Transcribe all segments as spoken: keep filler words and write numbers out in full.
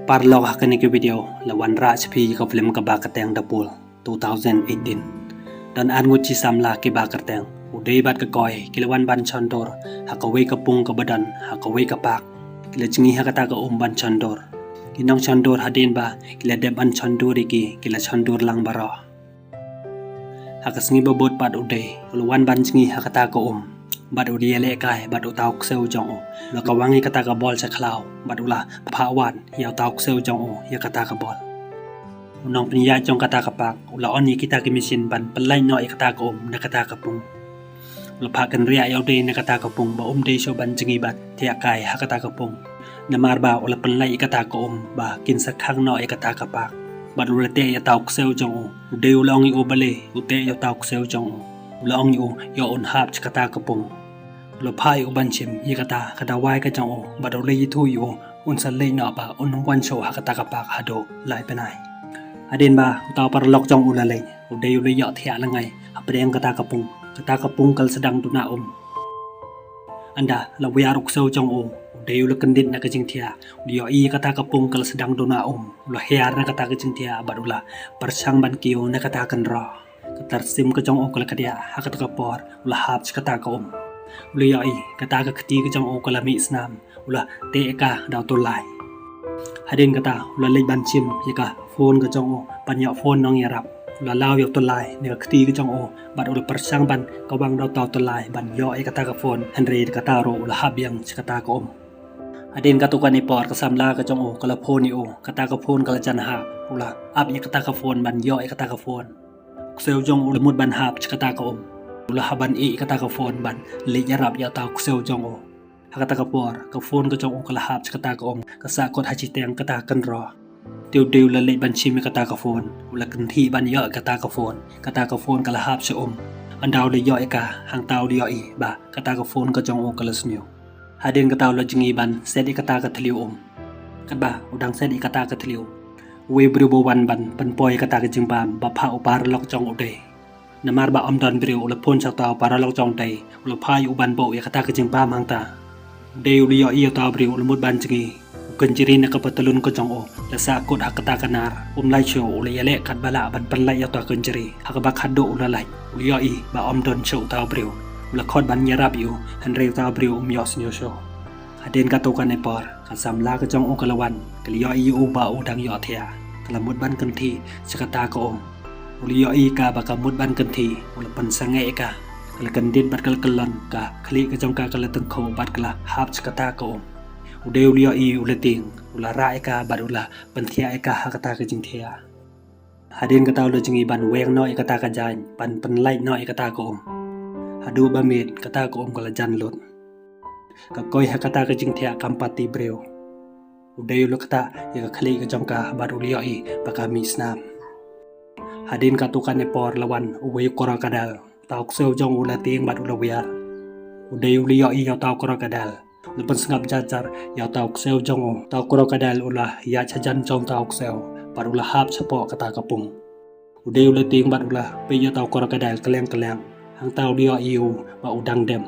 Paralok, ha kane ka video la wanrah sha phi ka film kaba kyrteng The Pool two thousand eighteen. Don ar ngut shi samla kiba kyrteng u Dei bad ka Koi ki la wan ban shondur ha kawei ka pung kaba don ha kawei ka park. Ki la jngi ha kata ka um ban shondur. Ki nongshondur hadien ba ki la dep ban shondur ïa ki, ki la shondur lang baroh. Ha ka sngi ba bud pat u Dei u la wan ban jngi ha kata ka um bad u la ïalehkai bad uta u ksew jong u. U la kawang ïa kata ka bol sha khlaw bad u la phah wad ïa uta u ksew jong u ïa kata ka bol. U nongpynïaid jong kata ka park u la on ïa kita ki machine ban pynlait noh ïa kata ka um na kata ka pung. U la phah kynriah ïa u Dei na kata ka pung ba um dei shuh ban jngi bad thiah kai ha kata ka pung. Namar ba u la pynlait ïa kata ka um ba kin sa khang noh ïa kata ka park. Bad u la teh ïa uta u ksew jong u. U Dei u la ong ïa u balei u teh ïa uta u ksew jong u. U la ong ïa u ïoh un hap sha kata ka pung. U la phah ïa u ban shim ïa kata ka dawai ka jong u bad u la ïathuh ïa u un sa leit noh ba un ym wan shuh ha kata ka park haduh lai bnai. Hadien ba uta u paralok jong u la leit, u Dei u la ïohthiah lyngngai hapdeng kata ka pung. Kata ka pung ka la sdang duna um. Ynda la wiar u ksew jong u, u Dei u la kyndit na ka jingthiah. U la ïohi kata ka pung ka la sdang duna um. U la hiar na kata ka jingthiah bad u la pyrshang ban kiew na kata ka kynroh. Ka tyrsim ka jong u ka la kdiah, ha kata ka por u la hap sha kata ka um. U la ïohi kata ka kti ka jong u ka la mih snam. U la teh ïa ka da u tulai. Hadien kata u la leit ban shim ïa ka phone ka jong u ban ïoh phone nongïarap. U la law ïa u tulai na ka kti ka jong u bad u la pyrshang ban kawang da uta u tulai ban ïoh ïa kata ka phone, hynrei da kata ruh u la hap biang sha kata ka um. Hadien katto katne por ka samla ka jong u ka la phone ïa u, kata ka phone ka la jan hap. U la ap ïa kata ka phone ban ïoh ïa kata ka phone. U ksew jong u la mut ban hap sha kata ka um. U la hap ban ïeh ïa kata ka phone ban leit ïarap ïa uta u ksew jong u. Ha kata ka por ka phone ka jong u ka la hap sha kata ka um, ka sahkut ha shiteng kata ka kynroh. Te u Dei u la leit ban shim ïa kata ka phone, u la kynthih ban ïoh ïa kata ka phone. Kata ka phone ka la hap sha um. Ynda u la ïoh ïa ka, hangta u la ïohi ba kata ka phone ka jong u ka la sniew. Hadien kata u la jngi ban set ïa kata ka thliew um. Katba u dang set ïa kata ka thliew, uwei u briew ba wan ban pynpoi ïa kata ka jingbam ba phah u paralok jong u Dei. Namar ba ym don briew, u la phone sha uta u paralok jong u Dei, u la phah ïa u ban buh ïa kata ka jingbam hangta. U Dei u la ïohi ïa uta u briew u la mut ban jngi. U kynjri na ka patlun ka jong u la sahkut ha kata ka nar. Um lait shuh, u la ïaleh katba lah ban pynlait ïa uta u kynjri. Ha kaba khatduh u la lait, u la ïohi ba ym don shuh uta u briew. U la khot ban ïarap ïa u, hynrei uta u briew um ïohsngew shuh. Hadien katto katne por ka samla ka jong u ka la wan, ka la ïohi ïa u ba u dang ïohthiah. Ka la mut ban kynthih sha kata ka um. U la ïohi ïa ka ba ka mut ban kynthih, u la pynsangeh ïa ka. Ka la kyndit bad ka la kyllon, ka khlieh ka jong ka ka la tyngkhuh bad ka la hap sha kata ka um. U Dei u la ïohi, u la tieng, u la rah ïa ka bad u la pynthiah ïa ka ha kata ka jingthiah. Hadien kata u la jngi ban weng noh ïa kata ka jaiñ ban pynlait noh ïa kata ka um. Haduh ba miet kata ka um ka la jan lut. Ka Koi ha kata ka jingthiah kam pat tip briew. U Dei u la ktah ïa ka khlieh ka jong ka bad u la ïohi ba ka mih snam. Hadien katto katne por la wan uwei u crocodile. Uta u ksew jong u la tieng bad u la wiar. U Dei u la ïohi ïa uta u crocodile. U la pynsngap jar jar ïa uta u ksew jong u. Uta u crocodile u la ïaid shajan jong uta u ksew bad u la hap shapoh kata ka pung. U Dei u la tieng bad u la peit ïa uta u crocodile kylleng kylleng. Hangta u la ïohi ïa u ba u dang dem.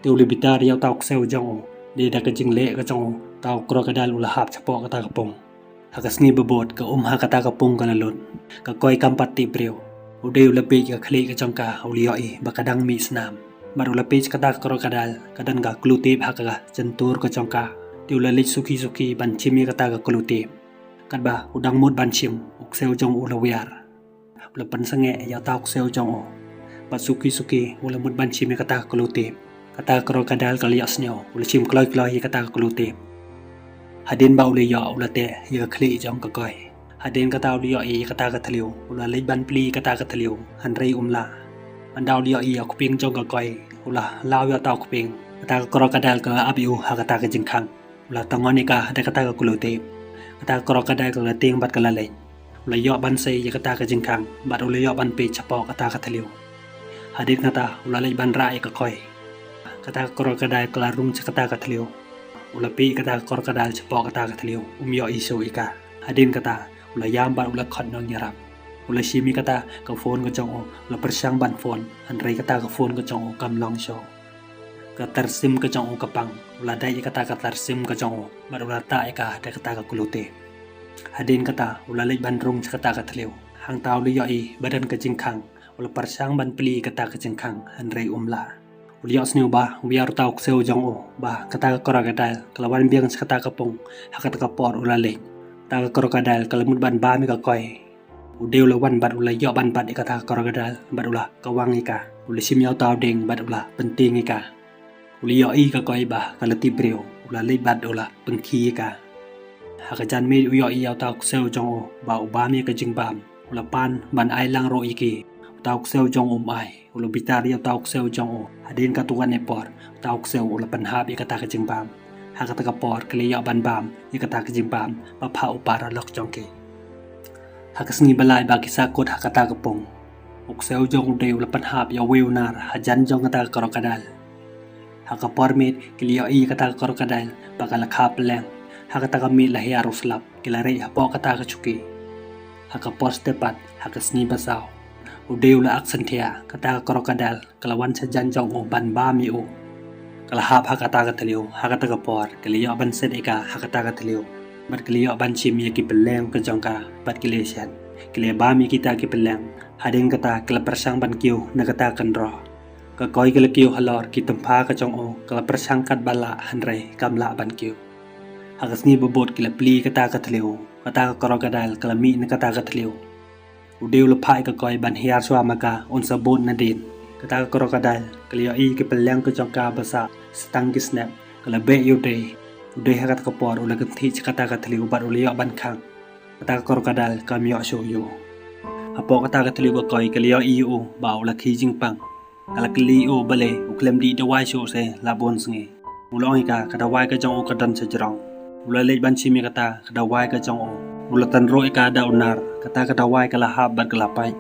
Te u la bitar ïa uta u ksew jong u. Dei da ka jingleh ka jong u, uta u crocodile u la hap shapoh kata ka pung. Ha ka sngi ba bud ka um ha kata ka pung ka la lut. Ka Koi kam pat tip briew. U Dei u la peit ka khlieh ka jong ka, u la ïohi ba ka dang mih snam. Bad u la peit kata ka crocodile ka don ka clue tip ha ka jyntur ka jong ka. Te u la leit suki suki ban shim ïa kata ka clue tip. Katba u dang mut ban shim, u ksew jong u la wiar. U la pynsangeh ïa uta u ksew jong u. Bad suki suki u la mut ban shim ïa kata ka clue tip. Kata ka crocodile ka la ïohsngew, u la shim kloi kloi ïa kata ka clue tip. Hadien ba u la ïoh, u la teh ïa ka khlieh jong ka Koi. Hadien kata u la ïohi ïa kata ka thliew, u la leit ban plie ïa kata ka thliew, hynrei um lah. Ynda u la ïohi ïa u kpieng jong ka Koi, u la law ïa uta u kpieng. Kata ka crocodile ka la ap ïa u ha kata ka jingkhang. U la tong ïa ka da kata ka clue tip. Kata ka crocodile ka la tieng bad ka la leit. U la ïoh ban sei ïa kata ka jingkhang bad u la ïoh ban peit shapoh kata ka thliew. Hadien kata u la leit ban rah ïa ka Koi. Kata ka crocodile ka la rung sha kata ka thliew. U la peit kata ka crocodile shapoh kata ka thliew, um ïohi shuh ïa ka. Hadien kata u la ïam bad u la khot nongïarap. U la shim ïa kata ka phone ka jong u, u la pyrshang ban phone, hynrei kata ka phone ka jong u kam long shuh. Ka tyrsim ka jong u ka pang, u la dait ïa kata ka tyrsim ka jong u bad u la tah ïa ka da kata ka clue tip. Hadien kata u la leit ban rung sha kata ka thliew. Hangta u la ïohi ba don ka jingkhang. U la pyrshang ban plie kata ka jingkhang hynrei um lah. U la ïohsngew ba u ïar uta u ksew jong u ba kata ka crocodile ka la wan biang sha kata ka pung. Ha kata ka por u la leit, kata ka crocodile ka la mut ban bam ïa ka koi. U dei u la wan bad u la ïoh ban bat ïa kata ka crocodile bad u la kawang ïa ka. U la shim ïa uta u dieng bad u la pyntieng ïa ka. U la ïohi ka koi ba ka la tip briew. U la leit bad u la pynkhih ïa ka. Ha ka janmiet u ïohi ïa uta u ksew jong u ba u bam ïa ka jingbam. U la pan ban ai lang ruh ïa ki. Uta u ksew jong u um ai. U la bitar ïa uta u ksew jong u. Hadien katto katne por uta u ksew u la pynhap ïa kata ka jingbam. Ha kata ka por ki la ïoh ban bam ïa kata ka jingbam ba phah u paralok jong ki. Ha ka sngi ba lai ba ki sah kut ha kata ka pung, u ksew jong u dei u la pynhap ïa uwei u nar hajan jong kata ka crocodile. Ha ka por miet ki la ïohi ïa kata ka crocodile ba ka la kha pylleng. Ha kata ka miet la hiar u slap. Ki la rieh hapoh kata ka shuki. Ha ka por step pat ha ka sngi ba saw, u dei u la ak synthiah. Kata ka crocodile ka la wan shajan jong u ban bam ïa u. Ka la hap ha kata ka thliew. Ha kata ka por ki la ïoh ban set ïa ka ha kata ka thliew. Bad ki la ïoh ban shim ïa ki pylleng ka jong ka bad ki la shet. Ki la bam ïa kita ki pylleng. Hadien kata ki la pyrshang ban kiew na kata ka kynroh. Ka koi ka la kiew halor ki tympha ka jong u. Ka la pyrshang katba lah hynrei kam lah ban kiew. Ha ka sngi ba bud ki la plie kata ka thliew. Kata ka crocodile ka la mih na kata ka thliew. U dei u la phah ïa ka koi ban hiar shuwa ma ka un sa bud nadien. Kata ka crocodile ka la ïohi ki pylleng ka jong ka ba sah satang ki snep. Ka la beh ïa u dei. U dei ha kata ka por u la kynthih sha kata ka thliew bad u la ïoh ban khang. Kata ka crocodile kam ïoh shuh ïa u. Hapoh kata ka thliew ka koi ka la ïohi ïa u ba u la khih jingpang. Ka la kylli ïa u balei u khlem dih dawai shuh se la bun sngi. U la ong ïa ka ka dawai ka jong u ka don sha jrong. U la leit ban shim ïa kata ka dawai ka jong u. U la tan ruh ïa ka da u nar. Kata ka dawai ka la hap bad ka la pait.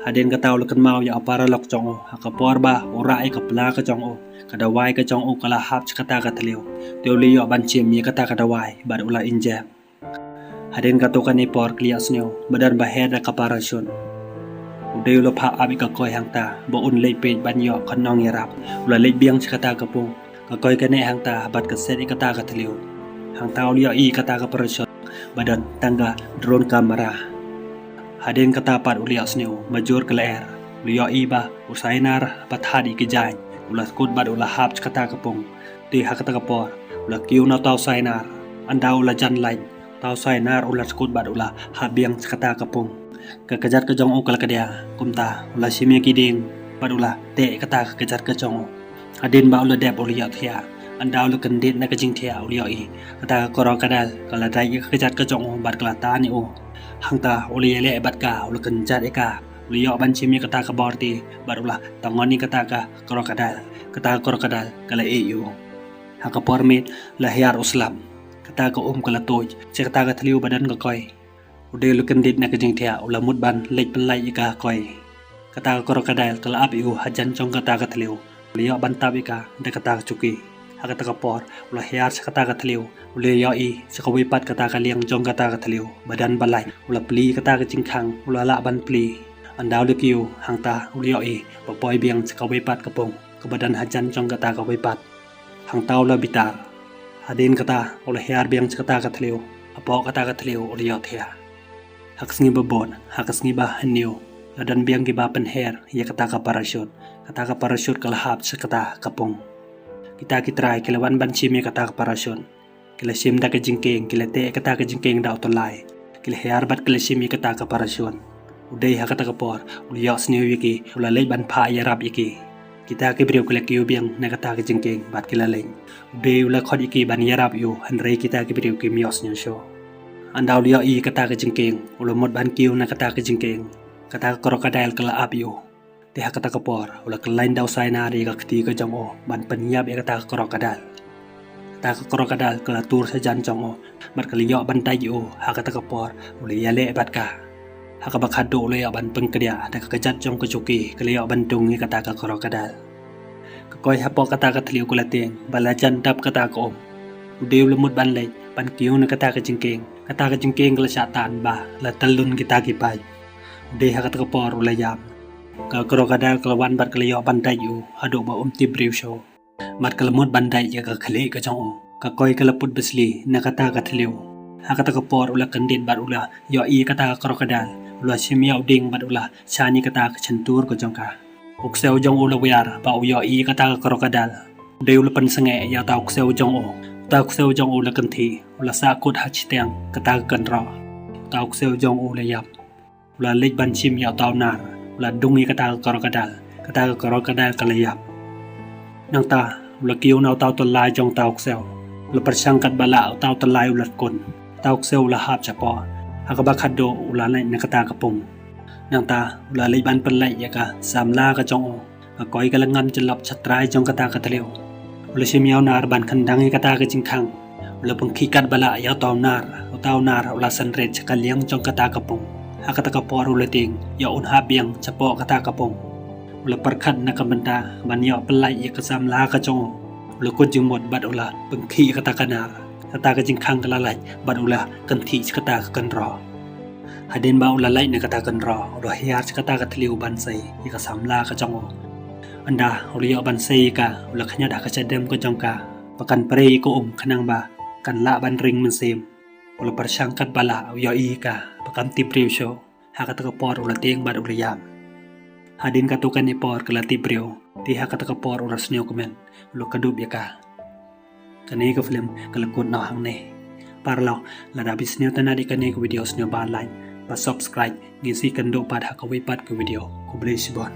Hadien kata u la kynmaw ïa u paralok jong u. Ha ka por ba u rah ïa ka pla ka jong u, ka dawai ka jong u ka la hap sha kata ka thliew. Te u la ïoh ban shim ïa kata ka dawai bad u la injek. Hadien katto katne por ki la ïohsngew ba don ba her da ka parachute. U dei u la phah ap ïa ka koi hangta ba un leit peit ban ïoh ka nongïarap. U la leit biang sha kata ka pung. Ka koi ka neh hangta bad ka set ïa kata ka thliew. Hangta u la ïohi kata ka parachute ba don tang ka drone camera. Hadien kata pat u la ïohsngew ba jur ka lyer. U la ïohi ba u sainar ba thad ïa ki jaiñ u la skud bad u la hap sha kata ka pung. Te ha kata ka por u la kiew na uta u sainar. Ynda u la jan lait, uta u sainar u la skud bad u la hap biang sha kata ka pung. Ka kjat ka jong u ka la kdia. Kumta u la shim ïa ki dieng bad u la teh kata ka kjat ka jong u. Hadien ba u la dep u la ïohthiah. Ynda u la kyndit na ka jingthiah u la ïohi kata ka crocodile ka la dait ïa ka kjat ka jong u bad ka la tan ïa u. Hangta u la ïaleh bad ka, u la kynjat ïa ka. U la ïoh ban shim ïa kata ka bor te bad u la tangon ïa kata ka crocodile. Kata ka crocodile ka la ïeh ïa u. Ha ka por miet la hiar u slap. Kata ka um ka la tuid sha kata ka thliew ba don ka koi. U dei u la kyndit na ka jingthiah, u la mut ban leit pynlait ïa ka koi. Kata ka crocodile ka la ap ïa u hajan jong kata ka thliew. U la ïoh ban tap ïa ka da kata ka shuki. Ha kata ka por u la hiar sha kata ka thliew. U la ïohi sha kawei pat kata ka liang jong kata ka thliew ba don ba lait. U la plie kata ka jingkhang, u la lah ban plie. Ynda u la kiew hangta u la ïohi ba poi biang sha kawei pat ka pung kaba don hajan jong kata kawei pat. Hangta u la bitar. Hadien kata u la hiar biang sha kata ka thliew. Hapoh kata ka thliew u la ïohthiah. Ha ka sngi ba bud, ha ka sngi ba hynñiew, la don biang kiba pynher ïa kata ka parachute. Kata ka parachute ka la hap sha kata ka pung. Kita ki trai ki la wan ban shim ïa kata ka parachute. Ki la shim da ka jingkieng, ki la teh kata ka jingkieng da u tyllai. Ki la hiar bad ki la shim ïa kata ka parachute. U dei ha kata ka por u la ïohsngew ïa ki, u la leit ban phah ïarap ïa ki. Kita ki briew ki la kiew biang na kata ka jingkieng bad ki la leit. U dei u la khot ïa ki ban ïarap ïa u, hynrei kita ki briew kim ïohsngew shuh. Ynda u la ïohi kata ka jingkieng u la mut ban kiew na kata ka jingkieng. Kata ka crocodile ka la ap ïa u. Te ha kata ka por u la kyllaiñ da u sainar ïa ka kti ka jong u ban pynïap ïa kata ka crocodile. Kata ka crocodile ka la tur shajan jong u bad ka la ïoh ban dait ïa u. Ha kata ka por u la ïaleh bad ka. Ha kaba khadduh u la ïoh ban pynkdiah da ka kjat jong ka shuki, ka la ïoh ban dung ïa kata ka crocodile. Ka koi hapoh kata ka thliew ka la tieng ba la jan dap kata ka um. U dei u la mut ban leit ban kiew na kata ka jingkieng. Kata ka jingkieng ka la shah tan ba la tyllun kita ki paip. U dei ha kata ka por u la ïam. Ka crocodile ka la wan bad ka la ïoh ban dait ïa u haduh ba um tip briew shuh. Bad ka la mut ban dait ïa ka khlieh ka jong u. Ka koi ka la put besli na kata ka thliew. Ha kata ka por u la kyndit bad u la ïohi kata ka crocodile, u la shim ïa u dieng bad u la shani kata ka shyntur ka jong ka. U ksew jong u la wiar ba u ïohi kata ka crocodile. Dei u la pynsangeh ïa uta u ksew jong u. Uta u ksew jong u la kynthih, u la sahkut ha shiteng kata ka kynroh. Uta u ksew jong u la ïap. U la leit ban shim ïa uta u nar, u la dung ïa kata ka crocodile, kata ka crocodile ka la ïap. Nangta u la kiew na uta u tyllai jong uta u ksew. U la pyrshang katba lah uta u tyllai u la tkun. Uta u ksew u la hap shapoh. Ha kaba khatduh u la leit na kata ka pung. Nangta u la leit ban pynlait ïa ka samla ka jong u. Ka koi ka la ngam jyllop shatrai jong kata ka thliew. U la shim ïa u nar ban kyndang ïa kata ka jingkhang. U la pynkhih katba lah ïa uta u nar, uta u nar u la synrit sha ka liang jong kata ka pung. Ha kata ka por u la tieng ïa un hap biang shapoh kata ka pung. U la pyrkhat na ka bynta ban ïoh pynlait ïa ka samla ka jong u. U la kut jingmut bad u la pynkhih ïa kata ka nar. Kata ka jingkhang ka la lait bad u la kynthih sha kata ka kynroh. Hadien ba u la lait na kata ka kynroh, u la hiar sha kata ka thliew ban sei ïa ka samla ka jong u. Ynda u la ïoh ban sei ïa ka, u la khñiot ha ka shadem ka jong ka ba kan prei ïa ka um khnang ba kan lah ban ring mynsiem. U la pyrshang katba lah u ïohi ïa ka ba kam tip briew shuh. Ha kata ka por u la tieng bad u la ïam. Hadien katto katne por ka la tip briew, te ha kata ka por u la sngewkmen, u la kdup ïa ka. Kane ka film ka la kut noh hangne. Paralok, lada phi sngewtynnad ïa kane ka video, sngewbha like bad subscribe. Ngin sa ïakynduh pat ha kawei pat ka video. Khublei shibun.